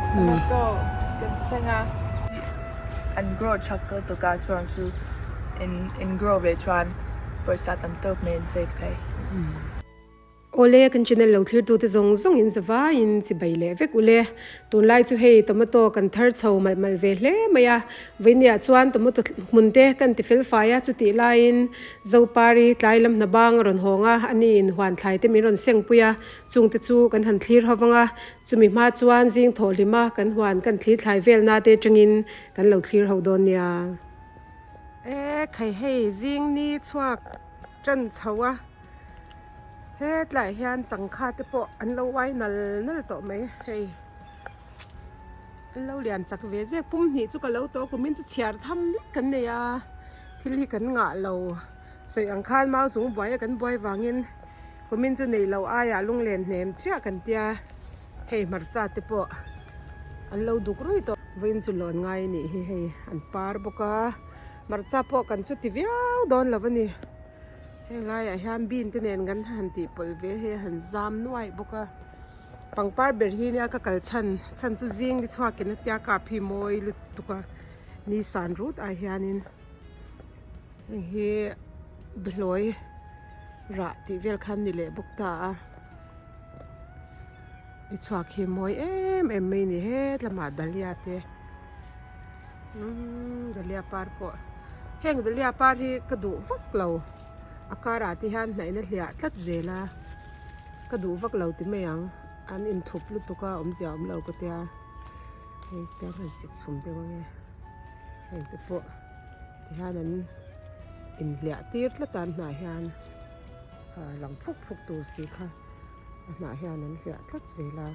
Tomato kan seng a, an grow chak lutuk a chuang chu in in grow ve chuan pawisa tam tawk mai an save thei. Awle, kan channel lo thlirtute zawng zawng in zavaiin chibai leh vek ule. Tunlai chu hei tomato kan thar chho malh malh ve hle mai a, vawinia chuan tomato hmun te kan ti fel fai a, chutih laiin Zopari tlai lam hna bang a rawn hawng a, ani in huan thlai te min rawn seng pui a, chungte chu kan han thlir ho vang a, chumi hma chuan zing thawh hlim a kan huan kan thlir thlai vel na te atangin kan lo thlir ho dawn nia. E khai hei zing ni chhuak tan chho a. Hetlaiah hian changkha te pawh an lo uai nal nal tawh mai hei an lo lian chak ve zek pum hnih chu ka lo tawh kumin chu chhiar tham lek kan nei a thil hi kan ngah lo sawi ang khan mau chung buai a kan buai vangin kumin chu nei lo aiah lunglen hnem chiah kan tia hei hmarcha te pawh an lo duk rui tawh vawiin chu lawn ngai a nih hi hei an par bawk a hmarcha pawh kan chu ti viau dawn lo a ni. Heng laiah hian bean te nen kan han tih pawlh ve hei a han zam nuai bawk a pangpar ber hi nia ka kal chhan chhan chu zing ni chhuakin a tia kap hi mawi lutuk a ni san rut ah hianin heng hi behlawi rah tih vel khan ni leh bawk ta a ni chhuak hi mawi em em mai a ni hetlama dahlia te umm dahlia par pawh heng dahlia par hi ka duh vak lo a karah te hian hnaihna hliah tlat zel a ka duh vak lo ti mai ang an inthup lutuk a awmzia awm lo ka tia hei te an sik chhum deuh ange heng te pawh tihian an inhliah tir tlat a an hnah hian ah lang phuk phuk tur si kha a hnah hian an hliah tlat zel a.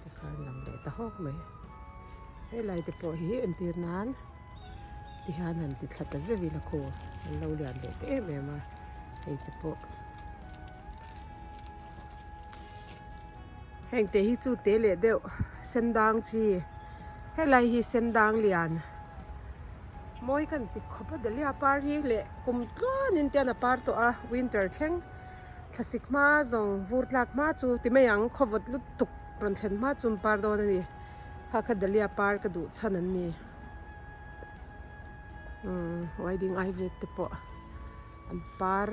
Tikhan lang leh ta hawk mai. Helai te pawh hi entir nan tihian han ti thla ta zeuh ila khaw an lo lian leh ta em em a hei te pawh. Heng te hi chu te leh deuh sendang chi helai hi sendang lian mawi kan ti khawp a dahlia par hi leh kum tluanin te hian a par tawh a winter thleng. Thlasik hma zawng vur tlak hma chu ti mai ang khawvawt lutuk rawn thlen hma chu par dawn a ni. Kha kha dahlia par ka duh chhan an ni. Umm wedding ai vet te pawh an par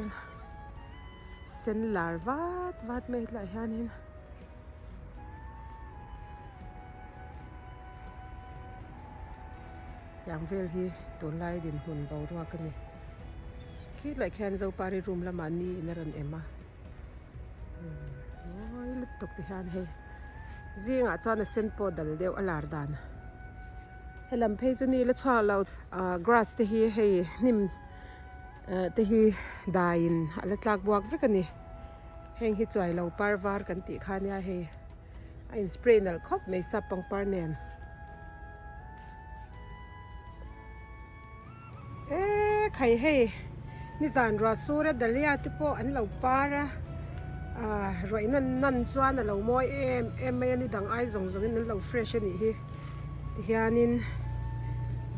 sen lar vat vat mai hetlaiah hianin. Tiang vel hi tunlai dinhmun boruak a ni. Khilai khian Zopari room lamah ni in a rawn em a mawi lutuk ti hian hei zingah chuan a sen pawh dal deuh a lar dan helam phei chu ni la chhuak lo ah grass te hi hei hnim eh te hi daiin a la tlak buak vek a ni heng hi chuai lo par var kan tih kha nia hei a in spray nalh khawp mai sap pangpar nen. E khai hei nizan ruah sur a dahlia te pawh an lo par a ah ruah nan nan chuan a lo mawi em em mai a ni dang ai zawng zawng in an lo fresh a nih hi tihianin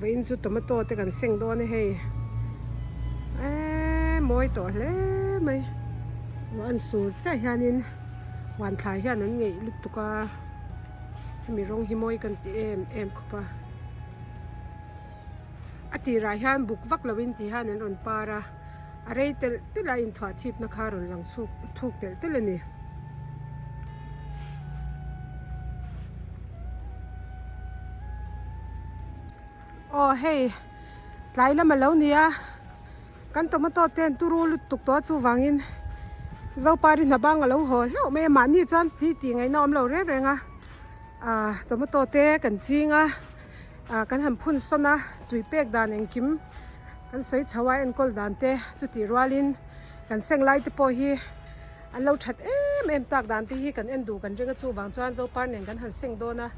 vawiin chu tomato te kan seng dawn a hei eee mawi tawh hle mai ruah an sur chiah hianin huan thlai hian an ngeih lutuk a hemi rawng hi mawi kan ti em em khawp a. A tirah hian buk vak loin ti hian an rawn par a, a rei telh telh a inthuah thipna kha a rawn lang chhuk thuk telh telh a ni. Aw hei tlai lam a lo ni a, kan tomato te an turu lutuk tawh a chuvangin Zopari hna bang a lo haw hlauh mai a, mahni chuan tih tih ngaihna awm lo reng reng a, ah tomato te kan ching a. Ah kan han phun sawn a, tui pek dan engkim kan sawi chho a enkawl dan te chutih rualin kan seng lai te pawh hi an lo that em em tak dan te hi kan en duh kan ring a chuvang chuan Zopar nen kan han seng dawn a,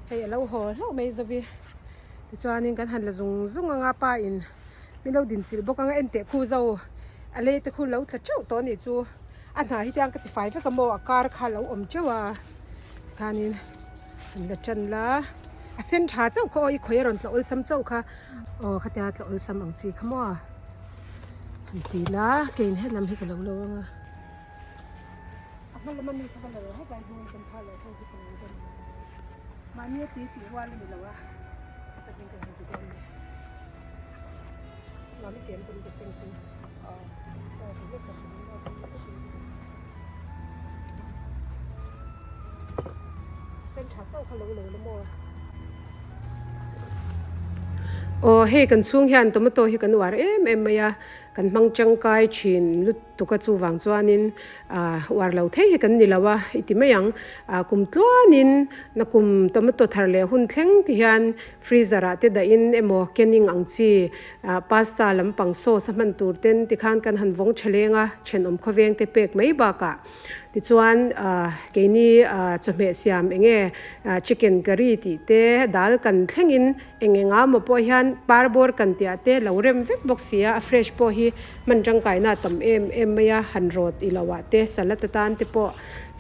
hei a lo haw hlauh mai Zovi tichuanin kan han la zung zung anga pa in min lo din chilh bawk anga en teh khu Zo a lei te khu lo tla teuh tawh a nih chu a hna hi tiang ka ti fai vek a maw a kar kha a lo awm teuh a tikhanin. An la tan la, a sen tha chauh kha aw i khawi a rawn tla awlsam chauh kha aw khatia tla awlsam ang chi kha maw han ti la kein helam hi ka lo lo ang a. A hma lama mi kha ka la lo hauh bai hmawng kan phah loh ho hi ka lo dem. Mahni a tui tih rual a ni lo a, ka hming kan han ti dawn ni. Mami kem pawn ka seng chu. Aw ti hlek ka hria maw ka ti hlek. Sen tha chauh kha lo lo la maw. Aw hei kan chhung hian tomato hi kan uar em em mai a, kan hmang tangkai thin lut tuk a chuvang chuanin ah uar lo thei hi kan ni lo a i ti mai ang ah kum tluanin na kum tomato thar leh hun thleng ti hian freezer ah te dahin emaw canning ang chi ah pasta lampang sauce a hman tur ten tikhan kan han vawng tha leng a thenawm khawveng te pek mai bakah Tichuan keini chawhmeh siam eng nge chicken curry tih te dal kan thlengin eng eng a maw pawh hian par bawr kan tih ah te lo rem vek bawk si a, a fresh pawh hi hman tangkaina a tam em em mai a, han rawt i lo ah te salad atan te pawh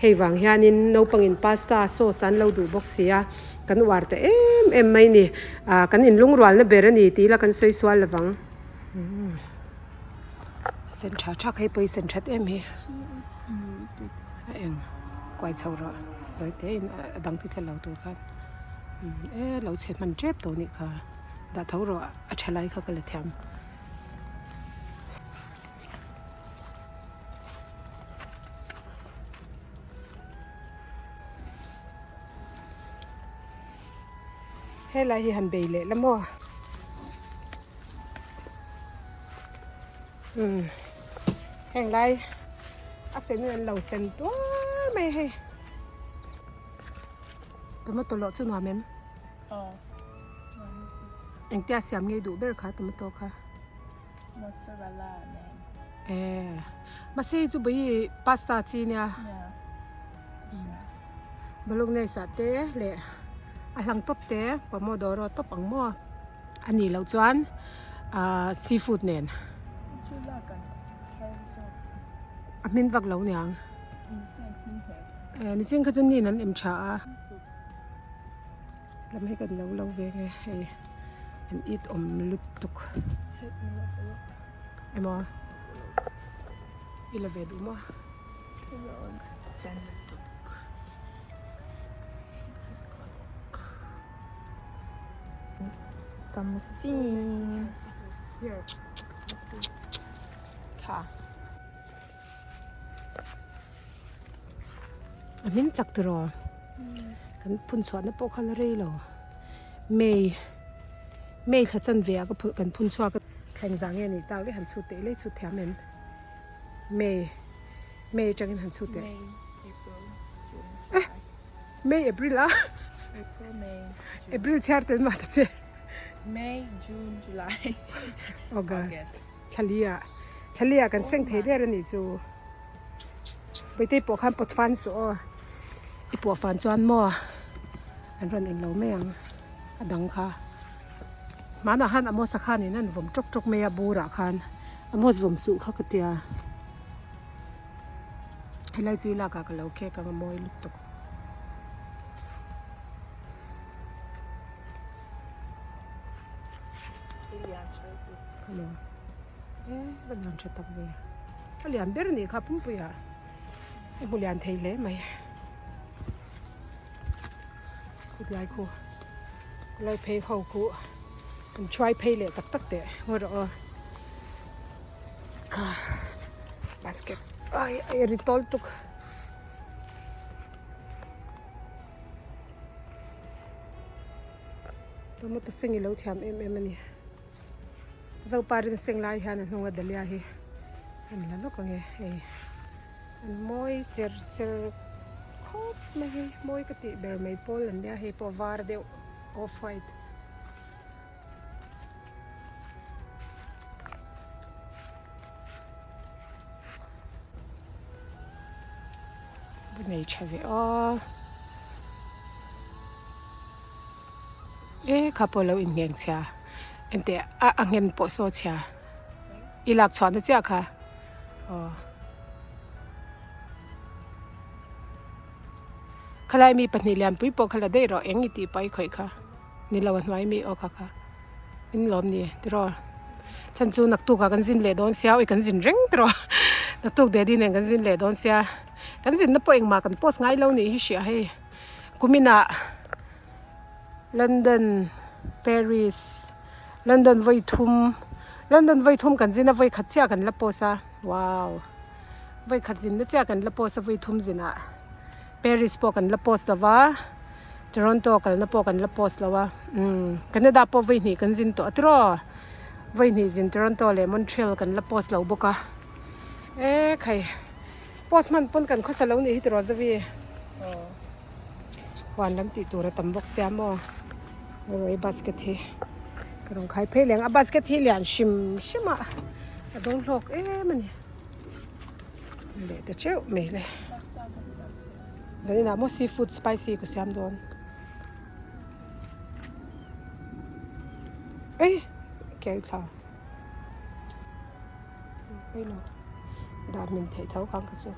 hei vang hianin naupangin pasta sauce an lo duh bawk si a, kan uar ta em em mai ni, kan inlungrualna ber a ni tih ila kan sawi sual lovang. Sen tha tha kha hi pawh i sen that em hi a eng kuai chho rawh zawi te in a dang ti thleng lo tur khan e lo chhe hman tep tawh anih kha dah tho rawh a tha lai kha ka la thiam. Helai hi han bei leh la maw. Umm heng lai a sen in an lo sen tuar mai hei tomato lawh chu nuam em engtia siam ngei duh ber kha tomato kha mozzarella nen e mahse hei chu bawi pasta chi nia bolognese ah te leh a hlang tawp te pomodoro tawp ang maw. A nih loh chuan ahh seafood nen a hmin vak lo niang eh nichin kha chu nin an em tha a lam hi kan lo lo ve nge hei an it awm lutuk emaw i la ve duh maw. A hming chak tiraw kan phun chhuahna pawh kha la rei lo May May thla chanve ah ka phun kan phun chhuak a thleng zah nge ni tak le han chhut teh lei chhut thiam em May May atangin han chhut teh May April a April May June April chhiar tel mah ta che May June July August Thlalia Thlalia kan seng thei der a nih chu Paitei pawh khan pawt fan suh aw i pawh fan chuan maw an rawn eng lo mai ang a dang kha hmanah khan Amos a khanin an vawm tawk tawk mai a burah khan Amos vawm suh kha ka tia. Helai chu i lakah ka lo khek ang a mawi lutuk. Hello e va lian tha tak ve a lian ber anih kha pumpuiah i hmu lian thei hle mai khutlai khu khulai phei ho khu an thuai phei leh tak tak teh ngawi rawh aw. Kha basket ai ai ri tawl tuk. Tomato seng i lo thiam em em a ni. Zoparin seng lai hian a hnunga dahlia hi an la lawk ang e hei an mawi cher cher khawp mai hei mawi ka tih ber mai pawl an nia hei pawh var deuh off white. Va nei tha ve aw e kha pawh lo inngeng chhia engteh a a nghen pawh saw chhia i lak chhuah na chiah kha aw khalai mi pahnih lianpui pawh kha la daih rawh eng i tih pawh i khawih kha. Ni lo a hnuai mi aw kha kha in lawm ni tiraw chhan chu naktuk ah kan zin leh dawn sia awi kan zin reng tiraw naktuk daddy nen kan zin leh dawn sia kan zin na pawh engmah kan post ngai lo nih hi hria hei kumin ah. London, Paris, London vawi thum, London vawi thum kan zin a vawi khat chiah kan la post a, wow, vawi khat zin na chiah kan la post a vawi thum zinah Paris pawh kan la post lo va, Toronto kalna pawh kan la post lo a, umm Canada pawh vawi hnih kan zin tawh a tiraw, vawi hnih zin Toronto leh Montreal kan la post lo bawk a, e khai. Post hman pawn kan khawsa lo nih hi tiraw Zavi? Huan lam tih tur a tam bawk sia maw? Hei basket hi ka rawn khai phei leh ang a, basket hi lian hrim hrim a, a dawng hlawk em a ni. Leh ta teuh mai le. Zaninah maw seafood spicy ka siam dawn. Ei ke thla. Dah min theih tho khan ka chu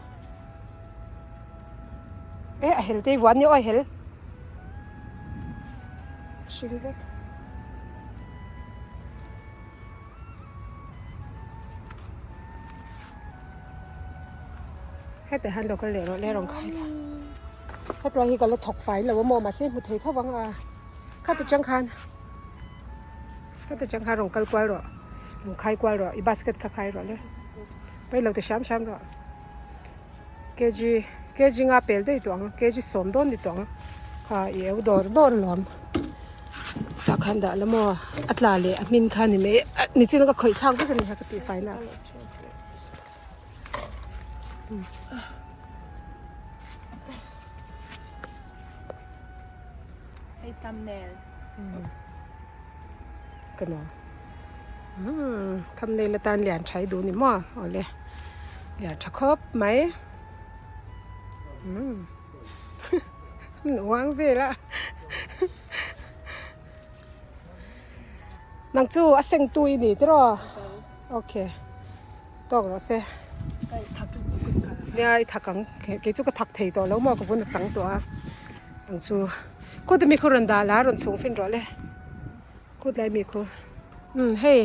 e a hel te vuan ni aw a hel hring vek hetah hian lo kal leh rawh le rawn khai la hetlai hi ka la thawk fai lo a maw mahse hmu thei tho vang a khati chang khan. Heta chang kha rawn kal kual rawh, rawn khai kual rawh, i basket kha khai rawh le. Pawi lo ti hram hram rawh. Kg, kg nga pel daih tawh ang, kg sawm dawn ni tawh ang. Kha i eu dawr dawr alawm. Tah khan dah la maw, a tla leh a hmin kha ni mai, nichin ka khawih thlak vek a ni kha ka tihfai na. Hei thumbnail. Ka nuam. Thumbnail atan lian tha i duh ni maw? Awle. Lian tha khawp mai. Nuang vel a. Nang chu a seng tu i ni tiraw? Okay. Tawk rawh se. Nia i thak ang. Kei chu ka thak thei tawh lo maw ka vun a chang tawh a. Ang chu khuta mi khu rawn dah la rawn chhung fin rawh le. Khut lai mi khu. Umm hei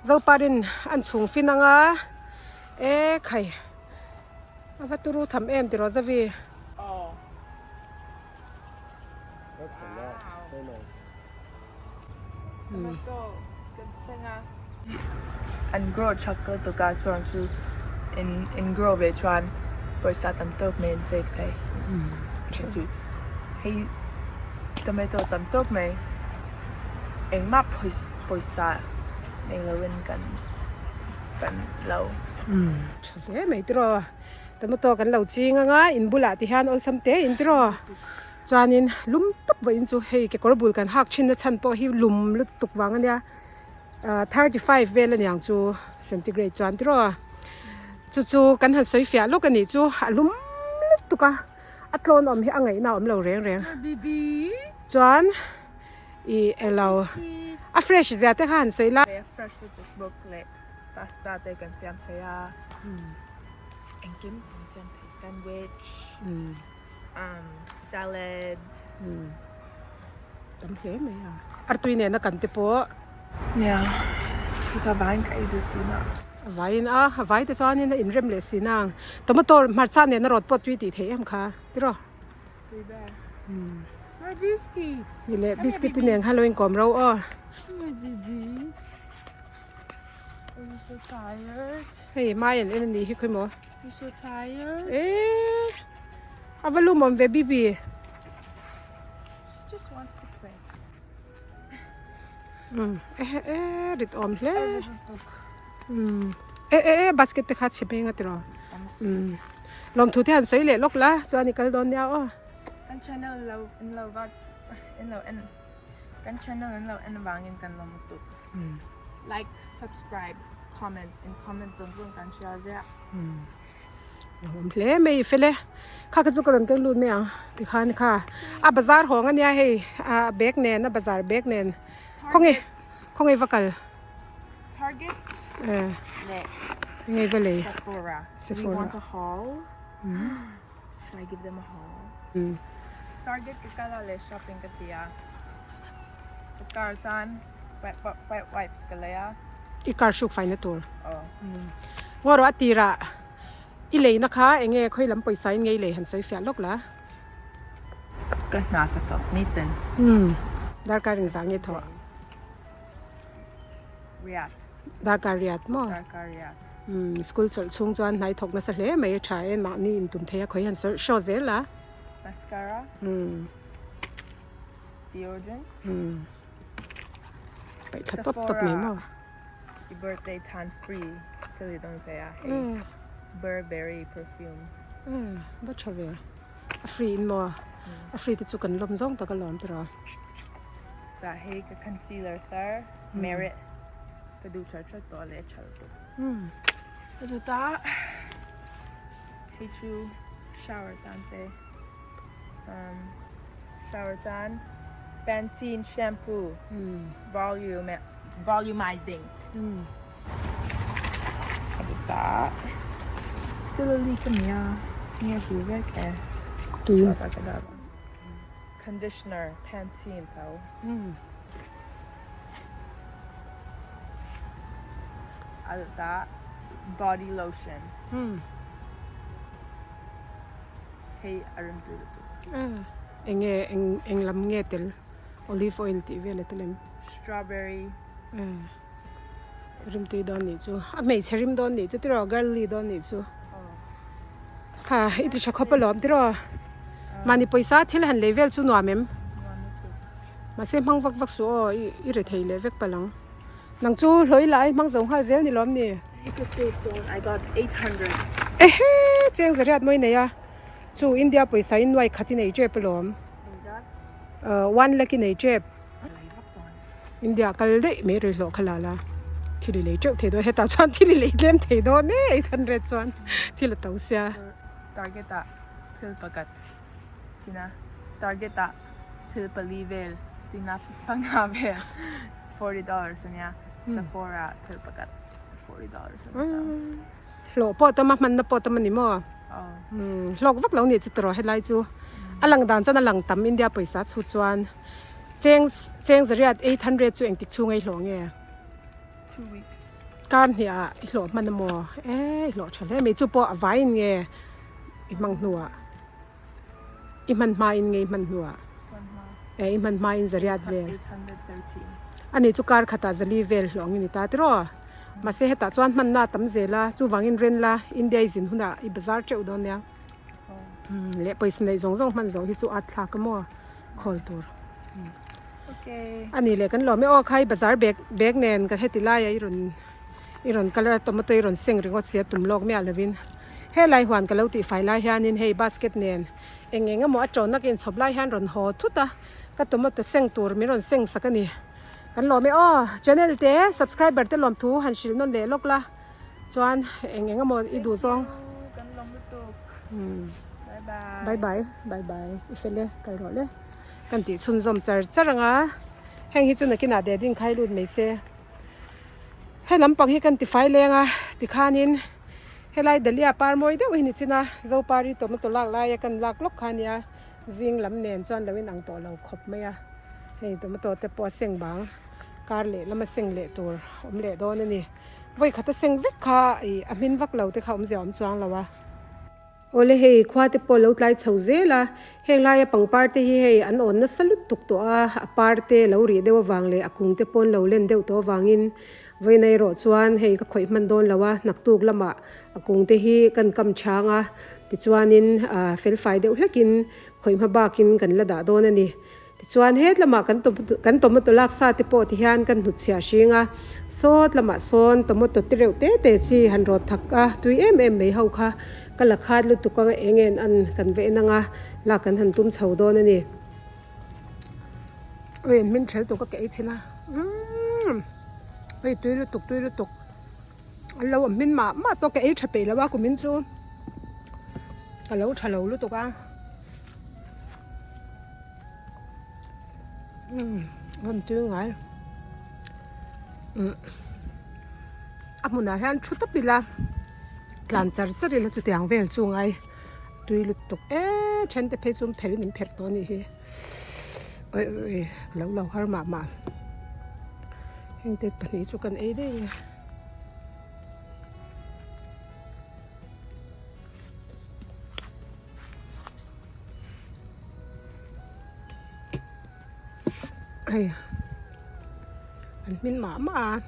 Zoparin an chhung fin ang a. E khai a va turu tham em tiraw Zavi. That's a lot. So nice. An grow chak ka tuk ah chuan chu in grow ve chuan pawisa tam tawk mai an save thei. Chu hei tomato tam tawk mai engmah pawisa nei loin kan kan lo. Tha hle mai tiraw. Tomato kan lo ching anga in bulah ti hian awlsam te in tiraw. Chuanin lum tawp vawiin chu hei kekawr bul kan hak thin na chhan pawh hi lum lutuk vang ania ah 35 vel aniang chu centigrade chuan tiraw chu chu kan han sawi fiah lawk anih chu a lum lutuk a a tlawn awm hi a ngaihna a awm lo reng reng chuan ih elo a fresh zia te kha han sawi la. Fresh lutuk bawk leh pasta te kan siam thei a engkim kan siam thei sandwich. Salad. Tam hle mai a. Artui nena kan te pawh. Nia, ka vain ka ei duh tuna. A vain a, a vai te chuanin a inrem leh si nang. Tomato hmarcha nena rawt pawh tui tih theih em kha, tiraw? Tui ber. My biscuit. Ni leh biscuit te nen khan lo inkawm ro aw. I'm so tired. Hei mai an en a nih hi khawi maw. I'm so tired. Eh, a va lum awm ve Bibi. She just wants to play. Um, eh eh rit awm hle. Um, eh eh eh basket te kha chhe hmeng a tiraw. Um, lawmthu te han sawi leh lawk la chuan i kal dawn nia aw. Kan channel lo in lo va in lo en kan channel in lo en vangin kan lawm lutuk. Like, subscribe, comment in comment zawng zawng kan hria ziah. Lo awm hle mai fel e. Kha kha chu ka rawn keng lut mai ang tikhan kha a bazar hawng ania hei a bag nen a bazar bag nen khawnge khawnge va kal Target leh nge va lei Sephora. Sephora. We want a haul. Should I give them a haul? Target ka kal a leh shopping ka ti a. Ka car tan wet wet wipes ka lei a. I car hruk faina tur. Aw. Ngaw rawh a tirah i leina kha eng nge khawi lam pawisa in nge i lei han sawi fiah lawk la. Ka hna ka thawk nitin. Darkar engzah nge thawh? Riat. Darkar riat maw? Darkar riat. Umm school chawlh chhung chuan hnai thawk nasa hle mai a tha e, mahni intum thei a khawi han sawi show zel a. Mascara. Umm. Deodorant. Umm. Paih thla tawp tawp mai maw? I birthday tan free thil i dawn ve a hei Burberry perfume. Umm va tha ve. A free in maw? A free te chu kan lawm zawng tak alawm tiraw. Tah hei ka concealer thar Merit ka duh char char tawh leh a tha lutuk. Ka duh ta hei chu shower tan te shower tan Pantene shampoo volume volumizing ka duh ta Silly ka nia nge hu vek e chhuat ah ka dah bang. Conditioner Pantene tho. A ta body lotion. Hei a rem tui lutuk. Enge eng eng lam nge tel olive oil tih vel a tel em? Strawberry. Rim tui dawn nih chu. A hmeichhe rim dawn nih chu tiraw girly dawn nih chu. Kha i ti tha khawp alawm tiraw. Mahni pawisa thil han lei vel chu nuam em? Mahse hmang vak vak suh aw i ri thei leh vek palh ang. Nang chu hlawi lai hmang zo nghal zel ni lawm ni? Ehe! Cheng zariat mawi nei a. Chu India pawisa in nuai khat i nei tep alawm. One lakh i nei tep. India kal daih mai ri hlawh kha la la. Thil i lei teuh thei dawn. Hetah chuan thil i lei tlem thei dawn e 800 chuan thil a to sia. Target ah thil pakhat tina target ah thil pali vel tina panga vel $40 ania Sephora thil pakhat $40 ania ta. Hlawh pawh tam a hmanna pawh tam a ni maw? Hlawk vak lo nih chu tawrh helai chu a lang dan chuan a lang tam India pawisa chhut chuan cheng cheng zariat 800 chu engtik chhung a i hlawh nge? Kar hnih ah i hlawh hman a maw? E i hlawh tha hle mai chu pawh a vaiin nge i hmang hnuah i hman hmain nge i hman hnuah e i hman hmain zariat vel ani chu kar khatah zali vel hlawh ang i ni ta tiraw mahse hetah chuan hmanna a tam zel a chuvangin ren la India i zin hunah i bazar teuh dawn nia leh pawisa neih zawng zawng hman zawh hi chu at thlak a maw khawl tur ani leh kan lawm e aw khai bazar bag bag nen ka heti laia i rawn I rawn kal a, tomato i rawn seng ringawt sia tum lawk miah lovin helai huan ka lo tihfai lai hianin hei basket nen eng eng emaw a tawnna ka inchhawp lai hian rawn haw thut a, ka tomato seng tur min rawn seng sak a ni. Kan lawm e aw, channel te subscriber te lawmthu han hrilh nawn leh lawk la, chuan eng eng emaw i duh zawng. Kan lawm lutuk. Bye bye. Bye bye, bye bye, i fel e, kal rawh le. Kan tih chhunzawm char char ang a, heng hi chu nakinah deh ding khai lut mai se. He lampang hi kan tifai leng a tikhanin helai dahlia par mawi deuh hi ni chin a zopari tomato lak laia kan lak lawk kha ania zing lam nen chuan lo inang tawh lo khawp mai a hei tomato te pawh a seng bang kar leh lama seng leh tur awm leh dawn a ni vawi khat a seng vek kha ih a hmin vak lo te kha awmzia awm chuang lo a. Awle hei khua te pawh lo tlai chho zel a, heng laia pangpar te hi hei an awn nasa lut tuk tawh a, a par te lo rih deuh avang leh a kung te pawn lo len deuh tawh avangin vawiin erawh chuan hei ka khawih hman dawn lo a, naktuk lamah a kung te hi kan kam chhang a, tichuanin felfai deuh hlekin khawih hma bakin kan la dah dawn a ni. Tichuan het lamah kan kan tomato lak sa te pawh ti hian kan hnutchhiah hring a, sawt lamah sawn tomato te reuh te te chi han rawt thak a, tui em em mai ho kha ka la khat lutuk anga eng en an kan va en anga lak kan han tum chho dawn a ni. Oi an hmin ṭhel tur ka ke ei chhin a, umm oi tui lutuk tui lutuk an lo awm hmin mah mah tawh ka ei ṭha peih lo a kumin chu ka lo ṭha lo lutuk a. Rawn tui ngai a hmunah hian thu tawp ila tlan char char ila chutiang vel chu ngai tui lutuk em then te phei chu an phelh in an pherh tawh a nih hi awi awi ka lo lo har mah mah heng te pahnih chu kan ei daih a. Hei an hmin mah mah a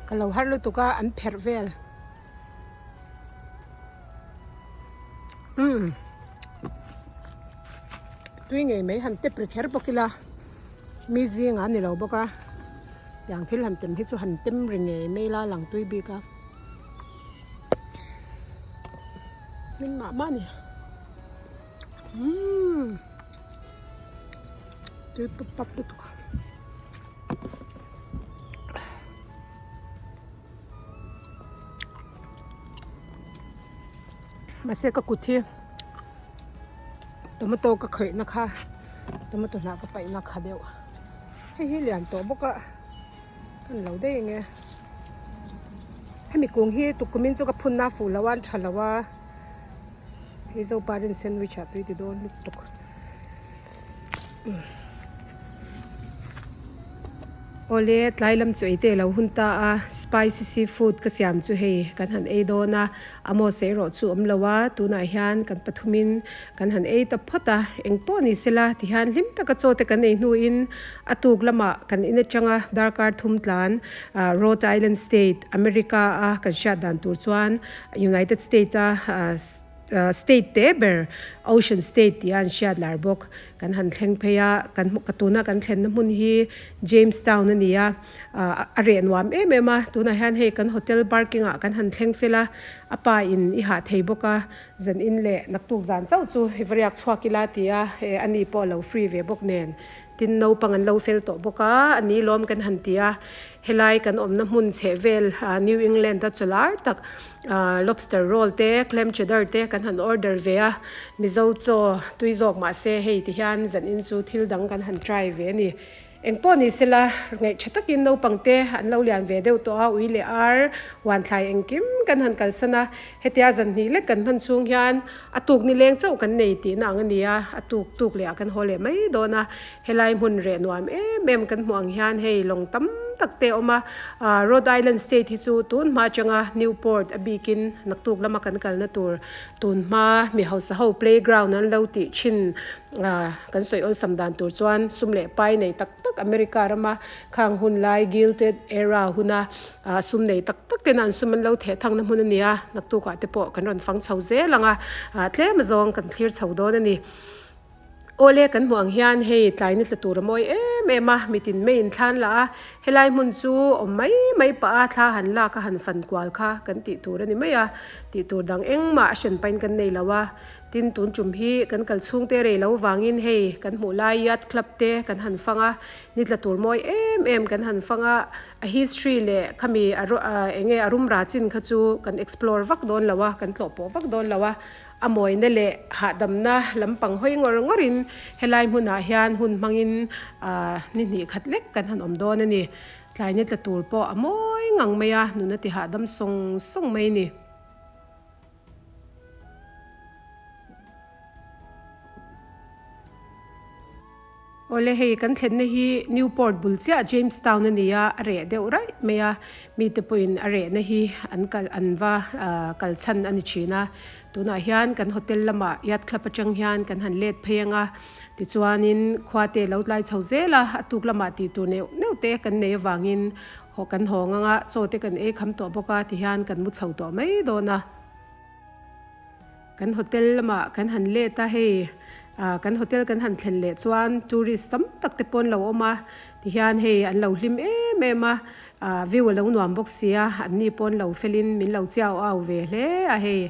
ka lo har lutuk a an pherh vel umm tui ngei mai han tep ri kher bawk ila mi zingah a ni lo bawk a tiang thil han tem hi chu han tem ri ngei mai ila a lang tui bik a hmin mah mah a ni umm. Tui pap pap lutuk a. Mahse ka kut hi tomato ka khawih na kha tomato hnah ka paih na kha deuh. Hei hi lian tawh bawk a ka ni lo daih ang e. Hemi kung hi tukkumin chu ka phun na fuh lo a an tha lo a. Hei Zoparin sandwich ah tui ti dawn lutuk. Awle tlai lam chu ei te lo hun ta a, spicy seafood ka siam chu hei kan han ei dawn a, Amos erawh chu awm lo a, tunah hian kan pathumin kan han ei ta phawt a, eng pawh ni sela tihian hlim taka chaw te kan ei hnuin a tuk lamah kan in atanga darkar thum tlan Rhode Island State, America a kan hriat dan tur chuan United State a State te ber Ocean State tih a an hriat lar bawk. Kan han thleng phei a, kan hmu ka tuna kan thlenna hmun hi Jamestown a ni a, a reh nuam em em a, tunah hian hei kan hotel parking ah kan han thleng fel a, a pa in i hah thei bawk a, zan in leh naktuk zan chauh chu i va riak chhuak ila ti a, a ni pawh a lo free ve bawk nen. Tin naupang an lo fel tawh bawk a, a ni lawm kan han ti a, helai kan awmna hmun chheh vel New England a chawlar tak lobster roll te, clam cheddar te kan han order ve a, Mizo chaw tui zawk mah se hei ti hian zanin chu thil dang kan han try ve a ni. Engpawh ni sela ngaih tha takin naupang te an lo lian ve deuh tawh a, ui leh ar, huanthlai engkim kan han kalsan a, hetia zan hnih lek kan hman chhung hian A tuk ni leng chauh kan nei tihna ang a ni a, a tuk tuk leh ah kan haw leh mai dawn a, helai hmun reh nuam em em kan hmuh ang hian hei lawng tam tak te a awm a, ah Rhode Island state hi chu tun hma atanga Newport a bikin naktuk lama kan kalna tur tun hma mi hausa ho playground an lo tih thin ah kan sawi awlsam dan tur chuan sum leh pai nei tak tak America rama khang hun lai Gilded Era huna Ah sum nei tak tak ten an sum an lo theh thangna hmun a ni a, naktuk ah te pawh kan rawn fang chho zel ang a, ah tlem azawng kan thlir chho dawn a ni. Awle kan hmuh ang hian hei tlai ni tla tur a mawi em em a, mitin mai in thlan lah a, helai hmun chu awm mai mai pah a thla han lak a han fan kual kha kan tih tur a ni mai a, tih tur dang engmah a hran pahin kan nei lo a. Tin, tun tum hi kan kal chhungte rei lo vangin hei kan hmuh lai Yacht Club te kan han fang a, ni tla tur mawi em em kan han fang a, a history leh khami a eng nge a rumra chin kha chu kan explore vak dawn lo a, kan tlawh pawh vak dawn lo a, a mawina leh hahdamna lampang hawi ngawr ngawrin helai hmunah hian hun hmangin ah ni hnih khat lek kan han awm dawn a ni. Tlai ni tla tur pawh a mawi ngang mai a, nuna ti hahdam sawng sawng mai a ni. Awle hei kan thlenna hi Newport bul chiah Jamestown a ni a, a reh deuh raih mai a, mite pawhin a rehna hi an kal an va ah kal chhan a ni thin a, tunah hian kan hotel lamah yacht club atang hian kan han let phei ang a, tichuanin khua te lo tlai chho zel a, a tuk lamah tih tur neuh neuh te kan nei avangin Haw kan hawng anga chaw te kan ei kham tawh bawk a tihian kan mu chho tawh mai dawn a. Kan hotel lamah kan han let a hei ah kan hotel kan han thlen leh chuan tourist tam tak te pawh an lo awm a tihian hei an lo hlim em em a ah view a lo nuam bawk sia an ni pawh an lo felin min lo chiau au ve hle a hei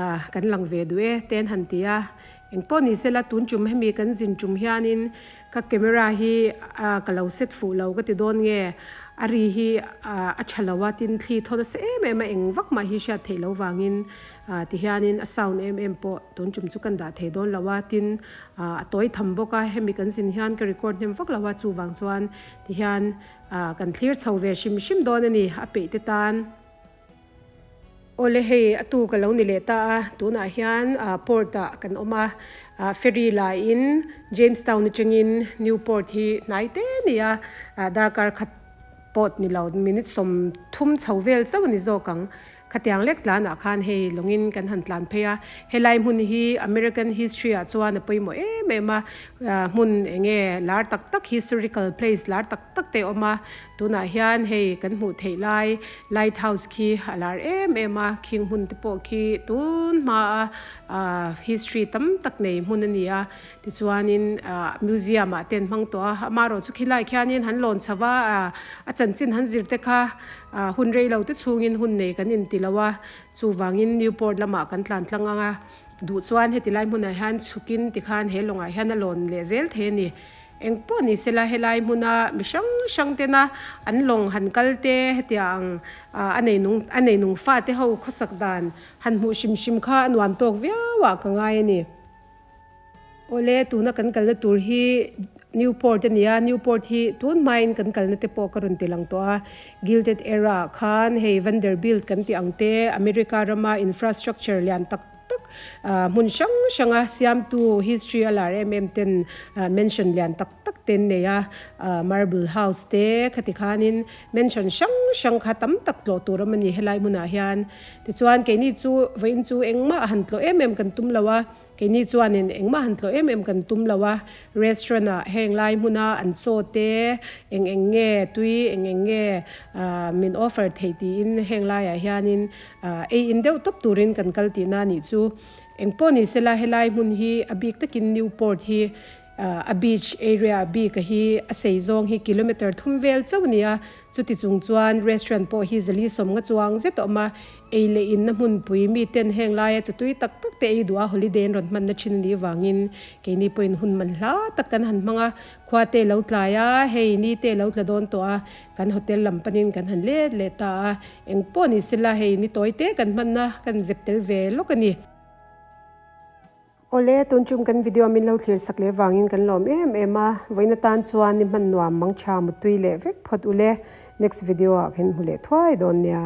ah kan lang ve duh e te an han ti a. Engpawh ni sela tun tum hemi kan zin tum hianin Ka camera hi ka lo set fuh lo ka ti dawn nge, a ri hi a tha lo a, tin thli thawn nasa em em a, eng vak mah hi hriat theih lo vangin tihianin a sound em em pawh tun tum chu kan dah thei dawn lo a, tin a tawi tham bawk a, hemi kan zin hian ka record hnem vak lo a, chuvang chuan tihian kan thlir chho ve hrim hrim dawn a ni, a peih te tan. Awle hei a tu ka lo ni leh ta a, tunah hian port ah kan awm a, ferry laiin Jamestown atangin Newport hi hnai te a ni a, darkar khat pawt ni lo minute 30 chho vel chauh a ni zawk ang. Khatiang lek tlanah khan hei lawngin kan han tlan phei a, helai hmun hi American history ah chuan a pawimawh em em a, hmun eng nge lar tak tak historical place lar tak tak te a awm a, tunah hian hei kan hmuh theih lai light house khi a lar em em a, khing hmun te pawh khi tun hma a history tam tak nei hmun a ni a, tichuanin museum ah te an hmang tawh a, amaherawh chu khilai khianin han lawn chho va a chanchin han zir te kha. Ah hun rei lo te chhungin hun nei kan inti lo a, chuvangin Newport lamah kan tlan tlang ang a, duh chuan heti lai hmunah hian chhukin tikhan he lawngah hian a lawn leh zel thei a ni. Eng pawh ni sela helai hmuna mi hrang hrang tena an lawng han kal te hetia ang ah a nei nung a nei nung fate ho khawsak dan han hmuh hrim hrim kha a nuam tawk viau ah ka ngai a ni. Awle, tuna kan kalna tur hi Newport a ni a, Newport hi tun hmain kan kalna te pawh ka rawn ti lang tawh a, Gilded Era ah khan hei Vanderbilt kan tih ang te, America rama infrastructure lian tak tak hmun hrang hranga siamtu history a lar em em ten mansion lian tak tak te an nei a, Marble House te khati khanin mansion hrang hrang kha tam tak tlawh tur awm a ni helai hmunah hian. Tichuan keini chu vawiin chu engmah han tlawh em em kan tum lo a. Keini chuanin engmah han tlawh em em kan tum lo a, restaurant ah heng lai hmuna an chaw te eng eng nge tui eng eng nge min offer theih tiin heng laiah hianin ei in deuh tawp turin kan kal tihna a nih chu. Engpawh ni sela helai hmun hi a bik takin Newport hi a beach area bik a hi a sei zawng hi kilometre thum vel chauh a ni a, Chuti chung chuan restaurant pawh hi zali sawm nga chuang zet a awm a, ei leh inna hmunpui miten heng laia chu tui tak tak te ei duh a holiday an rawn hmanna thin a nih vangin keini pawhin hun man hla tak kan han hmang a, khua te lo tlai a, hei ni te lo tla dawn tawh a, kan hotel lam panin kan han let leh ta a, eng pawh ni sela hei ni tawi te kan hmanna kan zep tel ve lawk a ni. Awle, tun tum kan video min lo thlir sak leh vangin kan lawm em em a, vawiin atan chuan ni hman nuam mangtha mutui leh vek phawt ule, next video ah khin hmu leh thuai dawn nia.